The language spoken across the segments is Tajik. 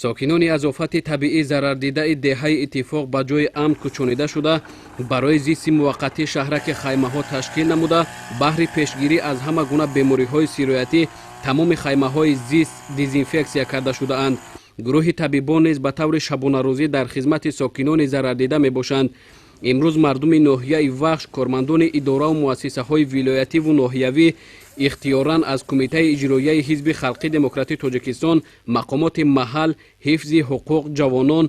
Сокинони аз офати табиӣ зарардидаи деҳаи Иттифоқ ба ҷои амн кӯчонида шуда, барои зисти муваққатӣ шаҳраки хаймаҳо ташкил намуда, баҳри пешгирӣ аз ҳама гуна бемориҳои сироятӣ тамоми хаймаҳои зист дезинфексия карда шудаанд. Гурӯҳи табибон низ ба таври шабонарӯзӣ дар хизмати сокинони зарардида мебошанд. Имрӯз мардуми ноҳияи Вахш, кормандони идораву муассисаҳои вилоятиву ноҳиявӣ ихтиёран аз Кумитаи иҷроияи Ҳизби халқи демократии Тоҷикистон, мақомоти маҳал, ҳифзи ҳуқуқ, ҷавонон,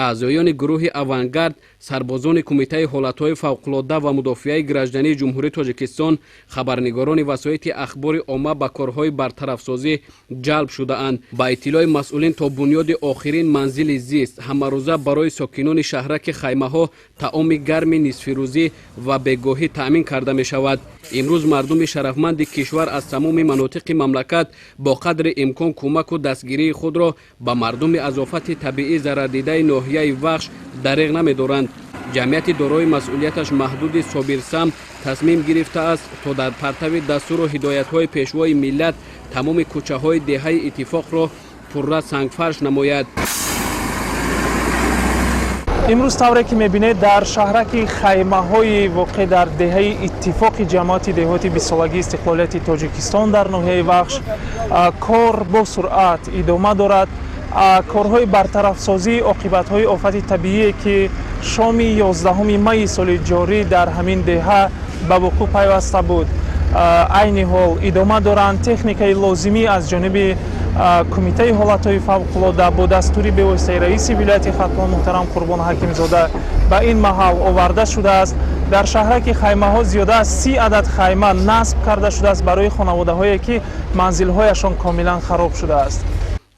аъзоёни гурӯҳи «Авангард», сарбозони Кумитаи ҳолатҳои фавқулодда ва мудофиаи граждании Ҷумҳурии Тоҷикистон, хабарнигорони васоити ахбори омма ба корҳои бартарафсозӣ ҷалб шудаанд. Ба иттилои масъулин, то бунёди охирин манзили зист ҳамарӯза барои сокинони шаҳраки хаймаҳо таоми гарми нисфирӯзӣ ва бегоҳӣ таъмин карда мешавад. Имрӯз мардуми шарафманди кишвар аз тамоми манотиқи мамлакат бо қадри имкон кӯмаку дастгирии худро ба мардуми аз офати табиӣ зарардидаи ноҳияи Вахш дареғ намедоранд. Ҷамъияти дорои масъулияташ маҳдуди «Собирсам» тасмим гирифтааст, то дар партави дастуру ҳидоятҳои Пешвои миллат тамоми кӯчаҳои деҳаи Иттифоқро пурра сангфарш намояд. Имрӯз, тавре ки мебинед, дар шаҳраки хаймаҳои воқеъ дар деҳаи Иттифоқи ҷамоати деҳоти 20-солагии истиқлолияти Тоҷикистон дар ноҳияи Вахш кор бо суръат идома дорад. Корҳои бартарафсозии оқибатҳои офати табиие, ки шоми 11 майи соли ҷорӣ дар ҳамин деҳа ба вуқӯъ пайваста буд, айни ҳол идома доранд. Техникаи лозимӣ аз ҷониби Кумитаи ҳолатҳои фавқулода бо дастури бевоситаи раиси вилояти Хатлон муҳтарам Қурбон Ҳакимзода ба ин маҳал оварда шудааст. Дар шаҳраки хаймаҳо зиёда аз 30 адад хайма насб карда шудааст барои хонаводаҳое, ки манзилҳояшон комилан хароб шудааст.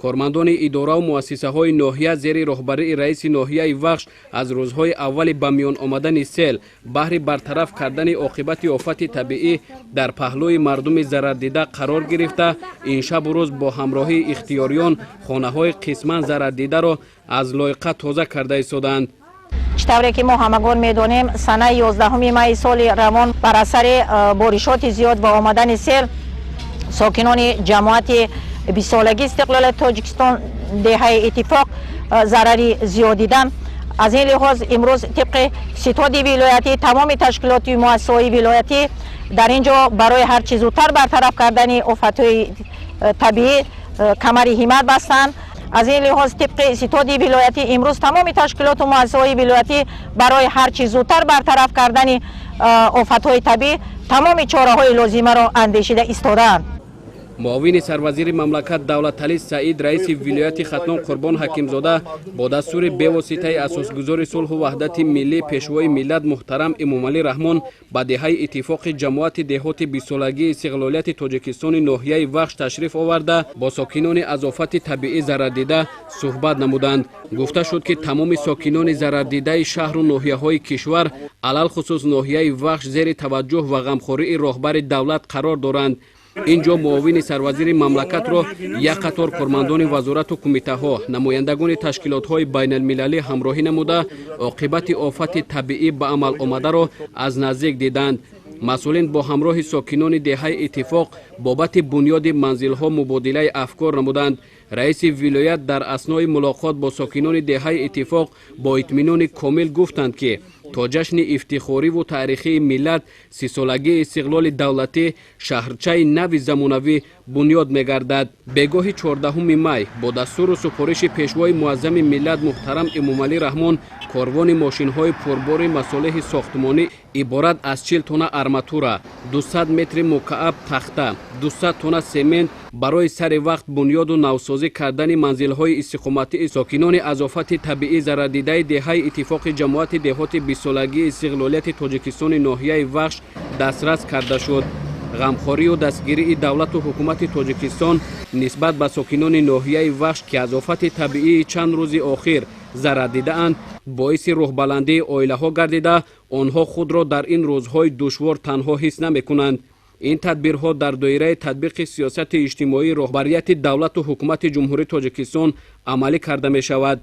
Кормандони идораву муассисаҳои ноҳия зери роҳбарии раиси ноҳияи Вахш аз рӯзҳои аввали ба миён омадани сел баҳри бартараф кардани оқибати офати табиӣ дар паҳлӯи мардуми зарардида қарор гирифта, ин шабу рӯз бо ҳамроҳии ихтиёриён хонаҳои қисман зарардидаро аз лойқа тоза карда истодаанд. Чӣ тавре ки мо ҳамагон медонем, санаи 11 майи соли равон бар асари боришоти зиёд ва омадани сел сокинони ҷамоати 20-солагии истиқлолияти Тоҷикистон, деҳаи Иттифоқ зарари зиёд диданд. Аз ин лиҳоз имрӯз тибқи ситоди вилоятӣ тамоми ташкилоти муассисаҳои вилоятӣ дар ин ҷо барои ҳарчи зудтар бартараф кардани офатҳои табиӣ камари ҳиммат бастанд. Аз ин лиҳоз тибқи ситоди вилоятӣ имрӯз тамоми ташкилоту муассисаҳои вилоятӣ барои ҳарчи зудтар бартараф кардани офатҳои табиӣ тамоми чораҳои лозимаро андешида истодаанд. Муовини сарвазири мамлакат Давлаталӣ Саид, раиси вилояти Хатлон Қурбон Ҳакимзода бо дастури бевоситаи асосгузори сулҳу ваҳдати миллӣ, Пешвои миллат муҳтарам Эмомалӣ Раҳмон ба деҳаи Иттифоқи ҷамоати деҳоти 20-солагии истиқлолияти Тоҷикистони ноҳияи Вахш ташриф оварда, бо сокинони аз офати табиӣ зарардида суҳбат намуданд. Гуфта шуд, ки тамоми сокинони зарардидаи шаҳру ноҳияҳои кишвар, алалхусус ноҳияи Вахш, зери таваҷҷӯҳ ва ғамхории роҳбари давлат қарор доранд. Ин ҷо муовини сарвазири мамлакатро як қатор кормандони вазорату кумитаҳо, намояндагони ташкилотҳои байналмилалӣ ҳамроҳӣ намуда, оқибати офати табиӣ ба амал омадаро аз наздик диданд. Масъулин бо ҳамроҳи сокинони деҳаи Иттифоқ бобати бунёди манзилҳо мубодилаи афкор намуданд. Раиси вилоят дар аснои мулоқот бо сокинони деҳаи Иттифоқ бо итминони комил гуфтанд, ки то ҷашни ифтихориву таърихии миллат, 30-солагии истиқлоли давлатӣ, шаҳрчаи нави замонавӣ бунёд мегардад. Бегоҳи 14 май бо дастуру супориши Пешвои муаззами миллат муҳтарам Эмомалӣ Раҳмон корвони мошинҳои пурбори масолеҳи сохтмонӣ иборат аз 40 тонна арматура, 200 метри мукааб тахта, 200 тонна семент барои сари вақт бунёду навсозӣ кардани манзилҳои истиқоматии сокинони аз офати табиӣ зарардидаи деҳаи Иттифоқи ҷамоати деҳоти 20-солагии истиқлолияти Тоҷикистони ноҳияи Вахш дастрас карда шуд. Ғамхорию дастгирии давлату ҳукумати Тоҷикистон нисбат ба сокинони ноҳияи Вахш, ки аз офати табиии чанд рӯзи охир зарар дидаанд, боиси рӯҳбаландии оилаҳо гардида, онҳо худро дар ин рӯзҳои душвор танҳо ҳис намекунанд. Ин тадбирҳо дар доираи татбиқи сиёсати иҷтимоии роҳбарияти давлату ҳукумати Ҷумҳурии Тоҷикистон амалӣ карда мешавад.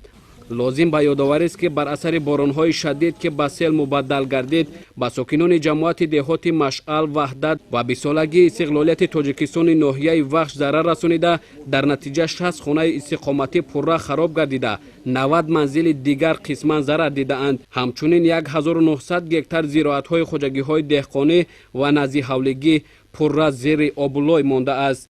Лозим ба ёдоварист, ки бар асари боронҳои шадид, ки ба сел мубаддал гардид, ба сокинони ҷамоати деҳоти Машъал, Ваҳдат ва 20-солагии истиқлолияти Тоҷикистони ноҳияи Вахш зарар расонида, дар натиҷа 60 хонаи истиқоматӣ пурра хароб гардида, 90 манзили дигар қисман зарар дидаанд. Ҳамчунин 1900 гектар зироатҳои хоҷагиҳои деҳқонӣ ва наздиҳавлигӣ пурра зери обу лой мондааст.